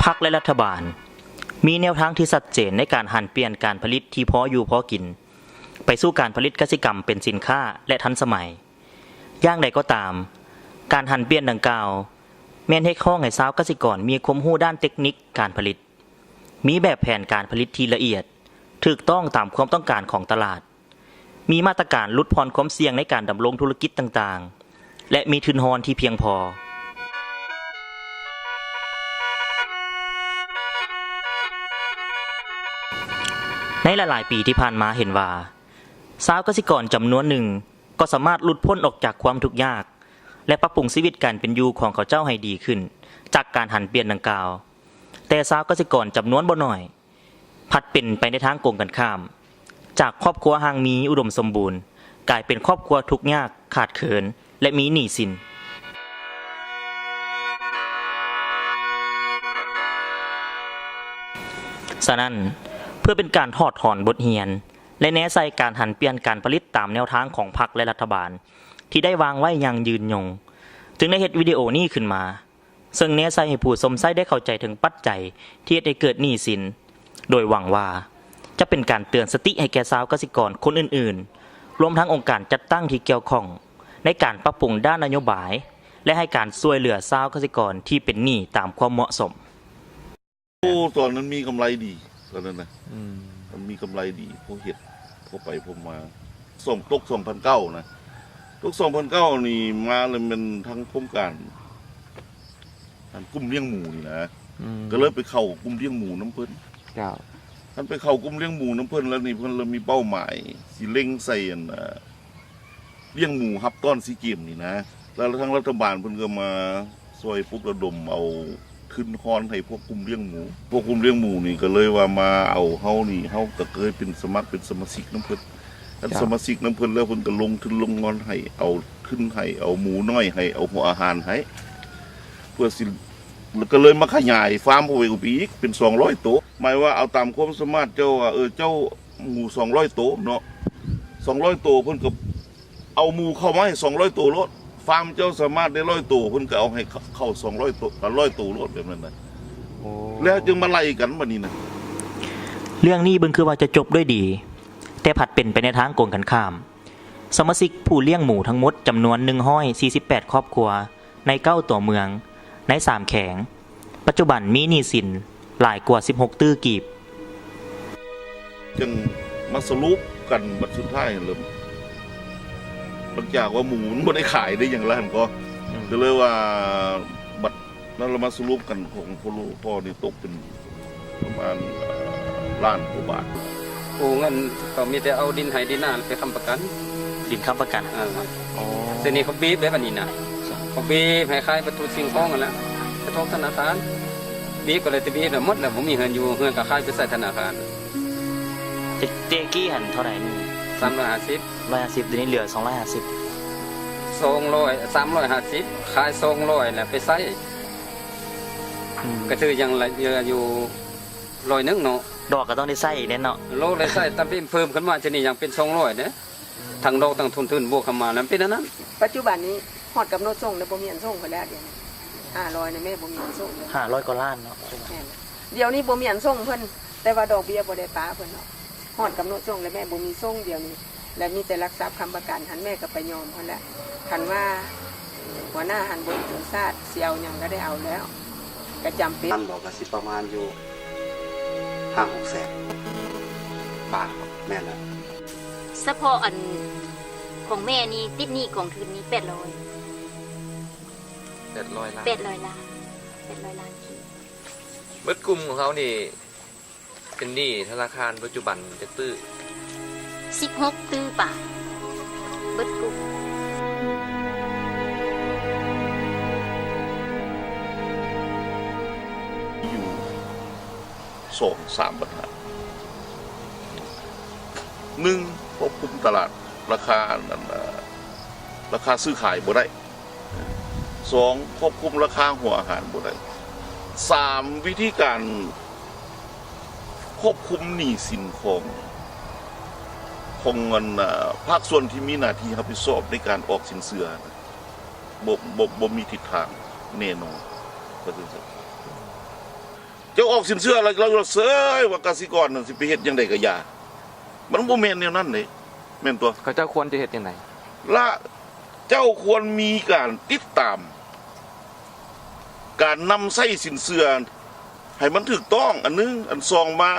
ພັກ ແລະ ລັດຖະບານ ມີແນວທາງທີ່ຊັດເຈນໃນການຫັນປ່ຽນການຜະລິດທີ່ພໍຢູ່ພໍກິນ ໄປສູ່ການຜະລິດກະສິກຳເປັນສິນຄ້າ ແລະ ທັນສະໄໝ. ຢ່າງໃດກໍຕາມ, ການຫັນປ່ຽນດັ່ງກ່າວ ແມ່ນຮຽກຮ້ອງໃຫ້ຊາວກະສິກອນມີຄວາມຮູ້ດ້ານເຕັກນິກການຜະລິດ, ມີແບບແຜນການຜະລິດທີ່ລະອຽດ, ຖືກຕ້ອງຕາມຄວາມຕ້ອງການຂອງຕະຫຼາດ, ມີມາດຕະການຫຼຸດຜ່ອນຄວາມສ່ຽງໃນການດຳລົງທຸລະກິດຕ່າງໆ ແລະ ມີທຶນຮອນທີ່ພຽງພໍ. ໃນຫຼາຍໆປີທີ່ຜ່ານມາເຫັນວ່າ ຊາວກະສິກອນຈຳນວນໜຶ່ງກໍສາມາດຫຼຸດພົ້ນອອກຈາກຄວາມທຸກຍາກ ແລະ ປັບປຸງຊີວິດການເປັນຢູ່ຂອງເຂົາເຈົ້າໃຫ້ດີຂຶ້ນ ຈາກການຫັນປ່ຽນດັ່ງກ່າວ. ແຕ່ຊາວກະສິກອນຈຳນວນບໍ່ໜ້ອຍ ພັດເປັນໄປໃນທາງກົງກັນຂ້າມ, ຈາກຄອບຄົວຮັ່ງມີອຸດົມສົມບູນ ກາຍເປັນຄອບຄົວທຸກຍາກ, ຂາດເຂີນ ແລະ ມີໜີ້ສິນ. ສະນັ້ນ, ເພື່ອເປັນການຖອດຖອນບົດຮຽນ ແລະ ແນໃສ່ການຫັນປ່ຽນການຜະລິດຕາມແນວທາງຂອງພັກ ແລະ ລັດຖະບານ ທີ່ໄດ້ວາງໄວ້ຢ່າງຍືນຍົງ, ຈຶ່ງໄດ້ເຮັດວິດີໂອນີ້ຂຶ້ນມາ. ເຊິ່ງແນໃສ່ໃຫ້ຜູ້ຊົມໃຊ້ໄດ້ເຂົ້າໃຈເຖິງປັດໄຈທີ່ເຮັດໃຫ້ເກີດໜີ້ສິນ, ໂດຍຫວັງວ່າຈະເປັນການເຕືອນສະຕິໃຫ້ແກ່ຊາວກະສິກອນຄົນອື່ນໆ, ລວມທັງອົງການຈັດຕັ້ງທີ່ກ່ຽວຂ້ອງ ໃນການປັບປຸງດ້ານນະໂຍບາຍ ແລະ ໃຫ້ການຊ່ວຍເຫຼືອຊາວກະສິກອນທີ່ເປັນໜີ້ຕາມຄວາມເໝາະສົມ. ໂອ້ ຕອນນັ້ນມີກຳໄລດີ ຕອນນັ້ນນະ ອືມ ມັນມີກຳໄລດີ ພໍເຮັດ ພໍໄປພໍມາ ສອງ ຕົກສອງພັນເກົ້ານະ ຕົກສອງພັນເກົ້ານີ້ມາແລ້ວແມ່ນທາງໂຄງການ ອັນກຸ່ມລ້ຽງໝູນີ້ນະ ອືມ ກໍເລີຍໄປເຂົ້າກຸ່ມລ້ຽງໝູນຳເພິ່ນ ເຈົ້າ ຄັນໄປເຂົ້າກຸ່ມລ້ຽງໝູນຳເພິ່ນແລ້ວນີ້ ເພິ່ນເລີ່ມມີເປົ້າໝາຍຊິເລັ່ງໃສ່ອັນ ອ່າ ລ້ຽງໝູຮັບຕ້ອນຊີເກມນີ້ນະ ແລ້ວທາງລັດຖະບານເພິ່ນກໍມາຊ່ວຍປຸກລະດົມເອົາທຶນຮອນໃຫ້ພວກກຸ່ມລ້ຽງໝູ ພວກກຸ່ມລ້ຽງໝູນີ້ກໍເລີຍວ່າມາເອົາເຮົານີ້ ເຮົາກໍເຄີຍເປັນສະໝັກເປັນສະມາຊິກນຳເພິ່ນ ເຈົ້າ ສະມາຊິກນຳເພິ່ນແລ້ວ ເພິ່ນກໍລົງທຶນລົງຮອນໃຫ້ ເອົາທຶນໃຫ້ ເອົາໝູນ້ອຍໃຫ້ ເອົາຫົວອາຫານໃຫ້ ເພື່ອຊິ ແລ້ວກໍເລີຍມາຂະຫຍາຍຟາມເຂົ້າໄປອີກເປັນສອງຮ້ອຍໂຕ ໝາຍວ່າເອົາຕາມຄວາມສາມາດເຈົ້າວ່າ ເອີ ເຈົ້າ ໝູສອງຮ້ອຍໂຕເນາະ ສອງຮ້ອຍໂຕ ເພິ່ນກໍເອົາໝູເຂົ້າມາໃຫ້ສອງຮ້ອຍໂຕໂລດ ຟາມເຈົ້າສາມາດໄດ້ຮ້ອຍໂຕ ເພິ່ນກໍເອົາໃຫ້ເຂົ້າສອງຮ້ອຍໂຕ ກໍຮ້ອຍໂຕໂລດ ແບບນັ້ນນະ ໂອ້ ແລ້ວຈຶ່ງມາໄລ່ກັນບັດນີ້ນະ. ເລື່ອງນີ້ເບິ່ງຄືວ່າຈະຈົບດ້ວຍດີ, ແຕ່ພັດເປັນໄປໃນທາງກົງກັນຂ້າມ. ສະມາຊິກຜູ້ລ້ຽງໝູທັງໝົດຈຳນວນໜຶ່ງຮ້ອຍສີ່ສິບແປດຄອບຄົວ ໃນເກົ້າຕົວເມືອງ ໃນສາມແຂວງ ປັດຈຸບັນມີໜີ້ສິນຫຼາຍກວ່າສິບຫົກຕື້ກີບ. ຈຶ່ງມາສະຫຼຸບກັນບັດສຸດທ້າຍຫັ້ນ ຫຼັງຈາກວ່າໝູມັນບໍ່ໄດ້ຂາຍໄດ້ຫຍັງແລ້ວຫັ້ນກໍ ອືມ ກໍເລີຍວ່າບັດນັ້ນລະມາສະຫຼຸບກັນ ຂອງພໍ່ລູກພໍ່ນີ້ຕົກເປັນ ປະມານ ເອີ ລ້ານກວ່າບາດ. ກູ້ເງິນ ເຂົາມີແຕ່ເອົາດິນໄຮ່ດິນນາໄປຄ້ຳປະກັນ. ດິນຄ້ຳປະກັນ. ເອີ ໂອ້ ເທື່ອນີ້ເຂົາບີບເດ້ບັດນີ້ນະ ເຂົາບີບໃຫ້ຂາຍເບິດທຸກສິ່ງຂອງຫັ້ນແຫຼະ ໄປຖອກທະນາຄານ ບີບກໍເລີຍແຕ່ບີບແລ້ວໝົດແລ້ວ ບໍ່ມີເຮືອນຢູ່ ເຮືອນກໍຂາຍໄປໃສ່ທະນາຄານ. ແຕ່ ແຕ່ກີ້ຫັ້ນເທົ່າໃດ? ສາມຮ້ອຍຫ້າສິບ. ຮ້ອຍຫ້າສິບ ດຽວນີ້ເຫຼືອສອງຮ້ອຍຫ້າສິບ. ສອງຮ້ອຍ ສາມຮ້ອຍຫ້າສິບ ຂາຍສອງຮ້ອຍແລ້ວໄປໃຊ້ ອືມ ກໍຖືຍັງເຫຼືອຢູ່ ຮ້ອຍໜຶ່ງເນາະ ດອກກໍຕ້ອງໄດ້ໃຊ້ອີກແດ່ເນາະ ໂລໄດ້ໃຊ້ ຕາມທີ່ເພີ່ມຂຶ້ນມາ ເທື່ອນີ້ຍັງເປັນສອງຮ້ອຍເດ້ ທັງດອກທັງຕົ້ນທຶນບວກເຂົ້າມາ ແລ້ວເປັນອັນນັ້ນ. ປັດຈຸບັນນີ້ຮອດກຳນົດສົ່ງແລ້ວ ບໍ່ມີອັນສົ່ງເພິ່ນແລ້ວ ດຽວນີ້ ຫ້າຮ້ອຍນີ້ແມ່ບໍ່ມີອັນສົ່ງເລີຍ ຫ້າຮ້ອຍກວ່າລ້ານເນາະ. ແມ່ນ ດຽວນີ້ບໍ່ມີອັນສົ່ງເພິ່ນ ແຕ່ວ່າດອກເບ້ຍບໍ່ໄດ້ປະເພິ່ນເນາະ ຮອດກຳນົດສົ່ງແລ້ວແມ່ບໍ່ມີສົ່ງ ດຽວນີ້ ແລະ ມີແຕ່ຫຼັກຊັບຄ້ຳປະກັນຫັ້ນ ແມ່ກໍໄປຍອມເພິ່ນແຫຼະ ຄັນວ່າຫົວໜ້າຫັ້ນບໍ່ເຫັນສົມຊາດ ຊິເອົາຫຍັງກໍໄດ້ເອົາແລ້ວ ກໍຈຳເປັນ. ນັ້ນບໍ່ ກໍຊິປະມານຢູ່ຫ້າຫົກແສນບາດ. ແມ່ນແລ້ວ. ສະເພາະອັນຂອງແມ່ນີ້ຕິດໜີ້ກອງທຶນນີ້ແປດຮ້ອຍ. ແປດຮ້ອຍລ້ານ. ແປດຮ້ອຍລ້ານ. ແປດຮ້ອຍລ້ານກີບ. ເບິດກຸ່ມຂອງເຮົານີ້ ເປັນໜີ້ທະນາຄານປັດຈຸບັນຈັກຕື້? ສິບຫົກຕື້ປາຍ ເບິດກຸ່ມ. ຢູ່ສອງສາມບັນຫາ. ໜຶ່ງ ຄວບຄຸມຕະຫຼາດ ລາຄາອັນນັ້ນ ລາຄາຊື້ຂາຍບໍ່ໄດ້. ສອງ ຄວບຄຸມລາຄາຫົວອາຫານບໍ່ໄດ້. ສາມ ວິທີການຄວບຄຸມໜີ້ສິນຂອງ ຂອງອັນ ອາ ພາກສ່ວນທີ່ມີໜ້າທີ່ຮັບຜິດຊອບໃນການອອກສິນເຊື່ອ ບໍ່ ບໍ່ ບໍ່ມີທິດທາງແນ່ນອນ ວ່າຊັ້ນຊະ. ເຈົ້າອອກສິນເຊື່ອແລ້ວ ລາວເຊີຍວ່າກະສິກອນນັ້ນຊິໄປເຮັດຈັ່ງໃດກະຢ່າ ມັນບໍ່ແມ່ນແນວນັ້ນເດ້ ແມ່ນຕົວະ? ເຂົາເຈົ້າຄວນຈະເຮັດຈັ່ງໃດ? ລະເຈົ້າຄວນມີການຕິດຕາມ ການນຳໃຊ້ສິນເຊື່ອໃຫ້ມັນຖືກຕ້ອງ ອັນໜຶ່ງ, ອັນສອງມາ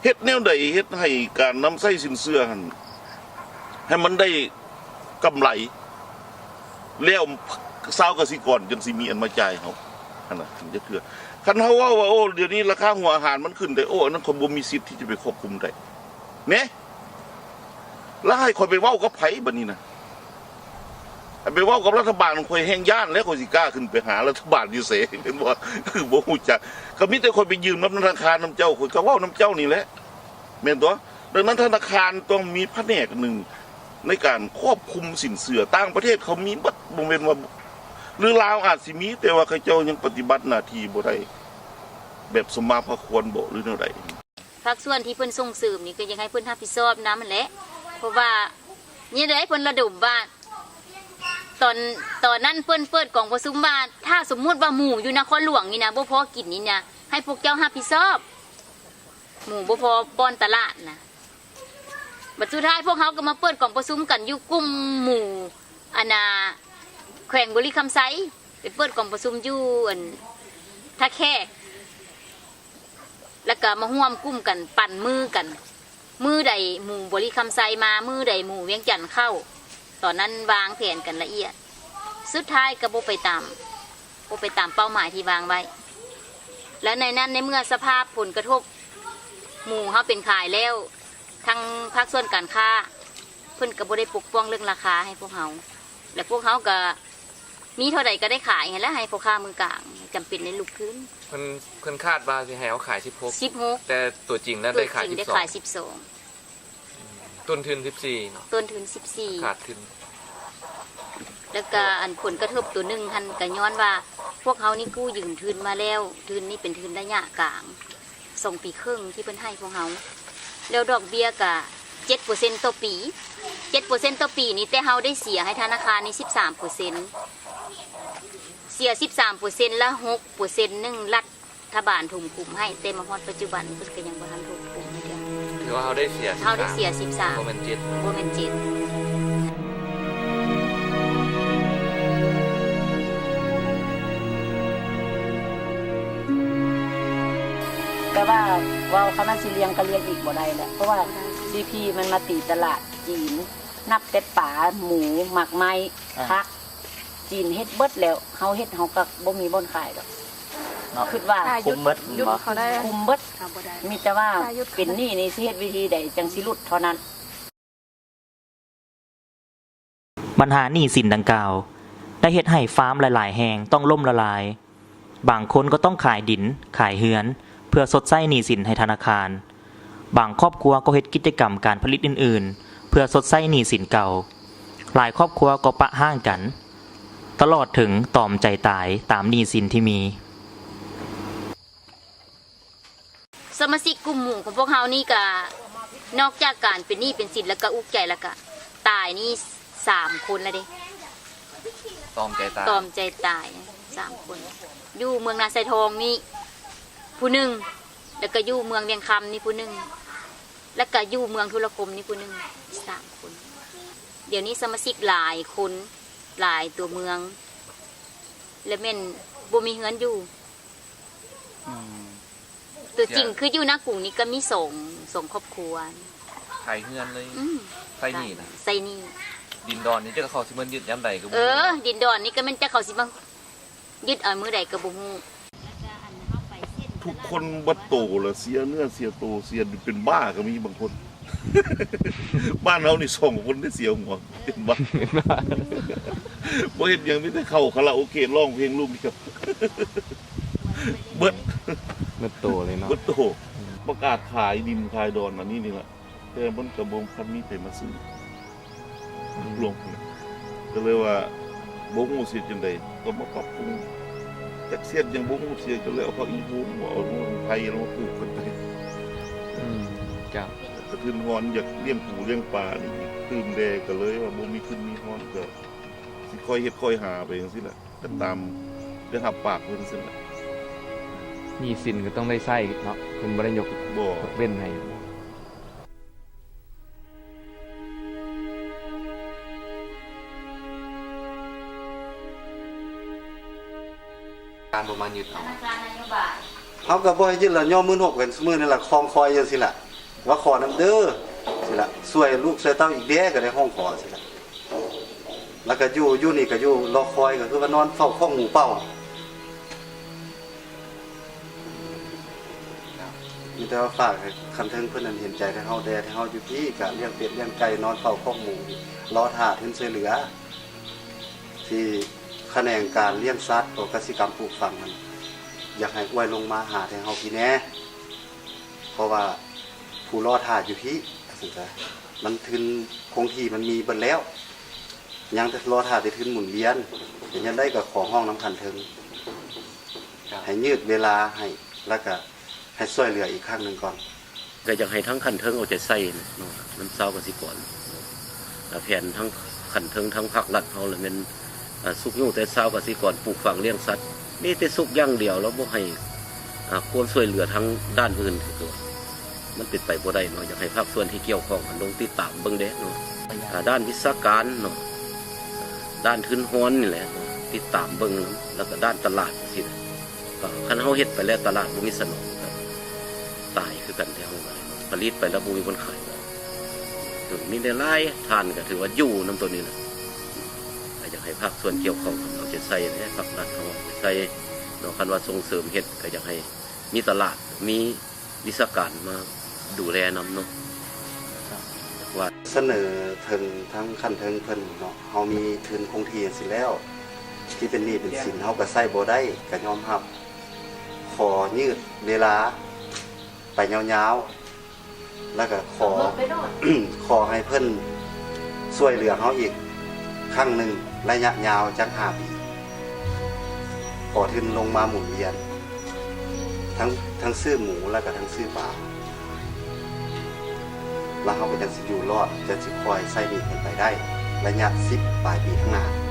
ເຮັດແນວໃດເຮັດໃຫ້ການນຳໃຊ້ສິນເຊື່ອຫັ້ນ ໃຫ້ມັນໄດ້ກຳໄລ ແລ້ວຊາວກະສິກອນຈັ່ງຊິມີອັນມາຈ່າຍເຮົາ ຫັ້ນນະ ຈັກເທື່ອ. ຄັນເຮົາເວົ້າວ່າ ໂອ້ ດຽວນີ້ລາຄາຫົວອາຫານມັນຂຶ້ນໄດ໋ ໂອ້ ອັນນັ້ນຂ້ອຍບໍ່ມີສິດທີ່ຈະໄປຄວບຄຸມໄດ້ ແນະ ລະໃຫ້ຂ້ອຍໄປເວົ້າກັບໃຜບາດນີ້ນະ? ໄປເວົ້າກັບລັດຖະບານ ຂ້ອຍແຮ່ງຢ້ານແລ້ວ ຂ້ອຍຊິກ້າຂຶ້ນໄປຫາລັດຖະບານຢູ່ໃສ ແມ່ນບໍ່? ຄືບໍ່ຮູ້ຈັກ ກໍມີແຕ່ຂ້ອຍໄປຢືມນຳທະນາຄານນຳເຈົ້າ ຂ້ອຍກໍເວົ້ານຳເຈົ້ານີ້ແຫຼະ ແມ່ນຕົວະ? ດັ່ງນັ້ນທະນາຄານຕ້ອງມີພະແນກໜຶ່ງໃນການຄວບຄຸມສິນເຊື່ອ ຕ່າງປະເທດເຂົາມີເບິດ ບໍ່ແມ່ນວ່າ ຫຼືລາວອາດຊິມີ ແຕ່ວ່າເຂົາເຈົ້າຍັງປະຕິບັດໜ້າທີ່ບໍ່ໄດ້ແບບສົມມາພາຄວນບໍ ຫຼືແນວໃດ? ພາກສ່ວນທີ່ເພິ່ນສົ່ງເສີມນີ້ ກໍຢາກໃຫ້ເພິ່ນຮັບຜິດຊອບນຳຫັ້ນແຫຼະ ເພາະວ່ານີ້ເດ້ ເພິ່ນລະດົມວ່າ ຕອນ ຕອນນັ້ນເພິ່ນເປີດກອງປະຊຸມວ່າ ຖ້າສົມມຸດວ່າໝູຢູ່ນະຄອນຫຼວງນີ້ນະ ບໍ່ພໍກິນນີ້ນະ ໃຫ້ພວກເຈົ້າຮັບຜິດຊອບ ໝູບໍ່ພໍປ້ອນຕະຫຼາດນະ. ບັດສຸດທ້າຍພວກເຮົາກໍມາເປີດກອງປະຊຸມກັນຢູ່ກຸ່ມໝູ ອັນນ່າ ແຂວງບໍລິຄຳໄຊ ໄປເປີດກອງປະຊຸມຢູ່ ອັນ ທ່າແຂກ ແລ້ວກໍມາຮ່ວມກຸ່ມກັນ ປັນມື້ກັນ ມື້ໃດໝູບໍລິຄຳໄຊມາ ມື້ໃດໝູວຽງຈັນເຂົ້າ ຕອນນັ້ນວາງແຜນກັນລະອຽດ ສຸດທ້າຍກໍບໍ່ໄປຕາມ ບໍ່ໄປຕາມເປົ້າໝາຍທີ່ວາງໄວ້ ແລະ ໃນນັ້ນ ໃນເມື່ອສະພາບຜົນກະທົບ ໝູເຮົາເປັນຂາຍແລ້ວ ທາງພາກສ່ວນການຄ້າ ເພິ່ນກໍບໍ່ໄດ້ປົກປ້ອງເລື່ອງລາຄາໃຫ້ພວກເຮົາ ແລະ ພວກເຮົາກໍມີເທົ່າໃດກໍໄດ້ຂາຍຫັ້ນແຫຼະ ໃຫ້ພໍ່ຄ້າມືກາງ ຈຳເປັນໄດ້ລຸກຄືນ. ເພິ່ນ ເພິ່ນຄາດວ່າຊິໃຫ້ເຮົາຂາຍສິບຫົກ ສິບຫົກ ແຕ່ຕົວຈິງນັ້ນໄດ້ຂາຍສິບສອງ ຕົ້ນທຶນສິບສີ່ເນາະ ຕົ້ນທຶນສິບສີ່ ຂາດທຶນ ແລ້ວກະອັນຜົນກະທົບຕົວໜຶ່ງຫັ້ນກະຍ້ອນວ່າ ພວກເຮົານີ້ກູ້ຢືມທຶນມາແລ້ວ ທຶນນີ້ເປັນທຶນໄລຍະກາງ ສອງປີເຄິ່ງທີ່ເພິ່ນໃຫ້ພວກເຮົາ ແລ້ວດອກເບ້ຍກະເຈັດເປີເຊັນຕໍ່ປີ ເຈັດເປີເຊັນຕໍ່ປີນີ້ ແຕ່ເຮົາໄດ້ເສຍໃຫ້ທະນາຄານນີ້ສິບສາມເປີເຊັນ ເສຍສິບສາມເປີເຊັນ ລະຫົກເປີເຊັນໜຶ່ງລັດ ຖະບານຖົມຂຸມໃຫ້ ແຕ່ມາຮອດປັດຈຸບັນເພິ່ນກໍຍັງບໍ່ທັນຖົມຂຸມໃຫ້ເທື່ອ. ຖືວ່າເຮົາໄດ້ເສຍ ເຮົາໄດ້ເສຍສິບສາມ ບໍ່ແມ່ນເຈັດ ບໍ່ແມ່ນເຈັດ. ແຕ່ວ່າເວົ້າຄຳວ່າຊິລ້ຽງກໍລ້ຽງອີກບໍ່ໄດ້ແຫຼະ ເພາະວ່າ ຊີພີ ມັນມາຕີຕະຫຼາດຈີນ ນັບແຕ່ປາ ໝູ ໝາກໄມ້ ອ່າ ຜັກ ຈີນເຮັດເບິດແລ້ວ ເຮົາເຮັດເຮົາກໍບໍ່ມີບ່ອນຂາຍດອກ ເນາະ ຄິດວ່າ ຄຸມເບິດ ເຫັນບໍ່? ຄຸມເບິດ ມີແຕ່ວ່າເປັນໜີ້ນີ້ຊິເຮັດວິທີໃດຈັ່ງຊິຫຼຸດເທົ່ານັ້ນ. ບັນຫາໜີ້ສິນດັ່ງກ່າວ ໄດ້ເຮັດໃຫ້ຟາມຫຼາຍໆແຫ່ງຕ້ອງລົ້ມລະລາຍ. ບາງຄົນກໍຕ້ອງຂາຍດິນ, ຂາຍເຮືອນ ເພື່ອຊົດໃຊ້ໜີ້ສິນໃຫ້ທະນາຄານ. ບາງຄອບຄົວກໍເຮັດກິດຈະກຳການຜະລິດອື່ນໆ ເພື່ອຊົດໃຊ້ໜີ້ສິນເກົ່າ. ຫຼາຍຄອບຄົວກໍປະຮ້າງກັນ, ຕະຫຼອດເຖິງຕອມໃຈຕາຍຕາມໜີ້ສິນທີ່ມີ. ສະມາຊິກກຸ່ມໝູຂອງພວກເຮົານີ້ກະ ນອກຈາກການເປັນໜີ້ເປັນສິນ ແລ້ວກະອຸກໃຈ ແລ້ວກະຕາຍນີ້ສາມຄົນແລ້ວເດ້. ຕອມໃຈຕາຍ ຕອມໃຈຕາຍສາມຄົນ ຢູ່ເມືອງນາຊາຍທອງນີ້ຜູ້ໜຶ່ງ ແລ້ວກະຢູ່ເມືອງວຽງຄຳນີ້ຜູ້ໜຶ່ງ ແລ້ວກະຢູ່ເມືອງທຸລະຄົມນີ້ຜູ້ໜຶ່ງ ສາມຄົນ. ດຽວນີ້ສະມາຊິກຫຼາຍຄົນ ຫຼາຍຕົວເມືອງ ແລະ ແມ່ນບໍ່ມີເຮືອນຢູ່. ອືມ ຕົວຈິງ ເສຍ ຄືຢູ່ນາກຸງນີ້ກໍມີສອງ ສອງຄອບຄົວ ຂາຍເຮືອນເລີຍ. ອືມ ໃຊ້ໜີ້ນະ ໃຊ້ໜີ້. ດິນດອນນີ້ເຈົ້າເຂົາຊິມາຍຶດຍາມໃດກໍບໍ່ ເອີ ຮູ້ເນາະ ດິນດອນນີ້ກໍແມ່ນເຈົ້າເຂົາຊິມາຍຶດເອົາມື້ໃດກໍບໍ່ຮູ້. ທຸກຄົນເບິດໂຕລະ ເສຍເນື້ອເສຍໂຕ ເສຍເປັນບ້າກໍມີບາງຄົນ. ບ້ານເຮົານີ້ສອງຄົນໄດ້ເສຍຫົວ ເປັນບ້າ ບໍ່ເຮັດຫຍັງ ມີແຕ່ເຂົ້າຄາຣາໂອເກະ ຮ້ອງເພງລູກດຽວ ເບິດ ເບິດໂຕເລີຍເນາະ ເບິດໂຕ. ອືມ ປະກາດຂາຍດິນຂາຍດອນອັນນີ້ນີ້ລະ ແຕ່ມັນກໍບໍ່ທັນມີໃຜມາຊື້ ອືມ ລວມ ກໍເລີຍວ່າບໍ່ຮູ້ຊິເຮັດຈັ່ງໃດ ກໍມາປັບປຸງ ຈັກຊິເຮັດຫຍັງບໍ່ຮູ້ ຊິເຮັດກໍເລີຍເອົາຜັກອີ່ຫູ ເອົາໄຜ່ລົງມາປູກກັນໄປ. ອືມ ເຈົ້າ ກະທຶນຮອນ ຢາກລ້ຽງປູລ້ຽງປານີ້ຕື່ມແດ່ ກໍເລີຍວ່າບໍ່ມີທຶນມີຮອນ ກໍຊິຄ່ອຍເຮັດຄ່ອຍຫາໄປຈັ່ງຊີ້ແຫຼະ ກໍຕາມໄດ້ຮັບປາກເພິ່ນຊີ້ແຫຼະ. ໜີ້ສິນກໍຕ້ອງໄດ້ໃຊ້ເນາະ ເພິ່ນບໍ່ໄດ້ຍົກ ບໍ່ ຍົກເວັ້ນໃຫ້. ການບໍ່ມາຍຶດເອົາ ທະນາຄານນະໂຍບາຍ ເຮົາກໍບໍ່ໃຫ້ຍຶດລະ ຍໍມືໂຫນກກັນຊຸມື້ນີ້ລະ ຄອງຄອຍຈັ່ງຊີ້ລະ ວ່າຂໍນຳເດີ ຊີ້ລະ ຊ່ວຍລູກຊ່ວຍເຕົ້າອີກແດ່ ກໍໄດ້ຮ້ອງຂໍຊີ້ລະ ແລ້ວກໍຢູ່ ຢູ່ນີ້ກໍຢູ່ລໍຄອຍ ກໍຄືວ່ານອນເຝົ້າຄອກໝູເປົ່າ. ມີແຕ່ວ່າຝາກໃຫ້ຂັ້ນເທິງເພິ່ນນັ້ນເຫັນໃຈທາງເຮົາແດ່ ທາງເຮົາຢູ່ພີ້ກະລ້ຽງເປັດລ້ຽງໄກ່ ນອນເຝົ້າຄອກໝູ ລໍຖ້າທຶນຊ່ວຍເຫຼືອ ທີ່ຂະແໜງການລ້ຽງສັດ ກະສິກຳປູກຝັງນັ້ນ ຢາກໃຫ້ອວຍລົງມາຫາທາງເຮົາພີ້ແດ່ ເພາະວ່າຜູ້ລໍຖ້າຢູ່ພີ້ ວ່າຊັ້ນຊະ ມັນທຶນຄົງທີ່ມັນມີເບິດແລ້ວ ຍັງແຕ່ລໍຖ້າແຕ່ທຶນໝູນວຽນ ເປັນຈັ່ງໃດກໍຂໍຮ້ອງນຳຂັ້ນເທິງ ໃຫ້ຍືດເວລາໃຫ້ ແລ້ວກະໃຫ້ຊ່ວຍເຫຼືອອີກຄັ້ງໜຶ່ງກ່ອນ. ກໍຢາກໃຫ້ທາງຂັ້ນເທິງເອົາໃຈໃສ່ເນາະ ນຳຊາວກະສິກອນ ແລ້ວແຜນທາງຂັ້ນເທິງທາງພາກລັດເຮົາລະແມ່ນ ອາ ຊຸກຍູ້ແຕ່ຊາວກະສິກອນ ປູກຝັງລ້ຽງສັດ ມີແຕ່ຊຸກຢ່າງດຽວ ແລ້ວບໍ່ໃຫ້ ອາ ຄວາມຊ່ວຍເຫຼືອທາງດ້ານອື່ນ ຄືວ່າມັນເປັນໄປບໍ່ໄດ້ເນາະ ຢາກໃຫ້ພາກສ່ວນທີ່ກ່ຽວຂ້ອງຫັ້ນລົງຕິດຕາມເບິ່ງແດ່ເນາະ ອາ ດ້ານວິຊາການເນາະ ດ້ານທຶນຮອນນີ້ແຫຼະ ຕິດຕາມເບິ່ງນຳ ແລ້ວກໍດ້ານຕະຫຼາດຈັ່ງຊີ້ນະ ກໍຄັນເຮົາເຮັດໄປແລ້ວຕະຫຼາດບໍ່ມີສະໜອງ ກໍຕາຍຄືກັນແທ້ເຮົາກໍໄດ້ເນາະ ຜະລິດໄປແລ້ວບໍ່ມີຄົນຂາຍ ເຖິງມີໄດ້ຫຼາຍ ທ່ານກໍຖືວ່າຢູ່ນຳໂຕນີ້ແຫຼະ ກໍຢາກໃຫ້ພາກສ່ວນກ່ຽວຂ້ອງເອົາໃຈໃສ່ແດ່ ພາກລັດເຮົາເອົາໃຈໃສ່ເນາະ ຄັນວ່າສົ່ງເສີມເຮັດ ກໍຢາກໃຫ້ມີຕະຫຼາດ ມີວິຊາການມາດູແລນຳເນາະ ວ່າສະເໜີເຖິງທາງຂັ້ນເທິງເພິ່ນເນາະ ເຮົາມີທຶນຄົງທີ່ຈັ່ງຊີ້ແລ້ວ ທີ່ເປັນໜີ້ເປັນສິນເຮົາກໍໃຊ້ບໍ່ໄດ້ ກໍຍອມຮັບ ຂໍຍືດເວລາໄປຍາວໆ ແລ້ວກໍຂໍ ຂໍໃຫ້ເພິ່ນຊ່ວຍເຫຼືອເຮົາອີກຄັ້ງໜຶ່ງ ໄລຍະຍາວຈັກຫ້າປີ ຂໍທຶນລົງມາໝູນວຽນ ທັງ ທັງຊື້ໝູ ແລ້ວກໍທັງຊື້ປາ ແລ້ວເຮົາກໍຈັ່ງຊິຢູ່ລອດ ຈັ່ງຊິຄ່ອຍໃຊ້ໜີ້ເພິ່ນໄປໄດ້ ໄລຍະສິບປາຍປີຂ້າງໜ້າ.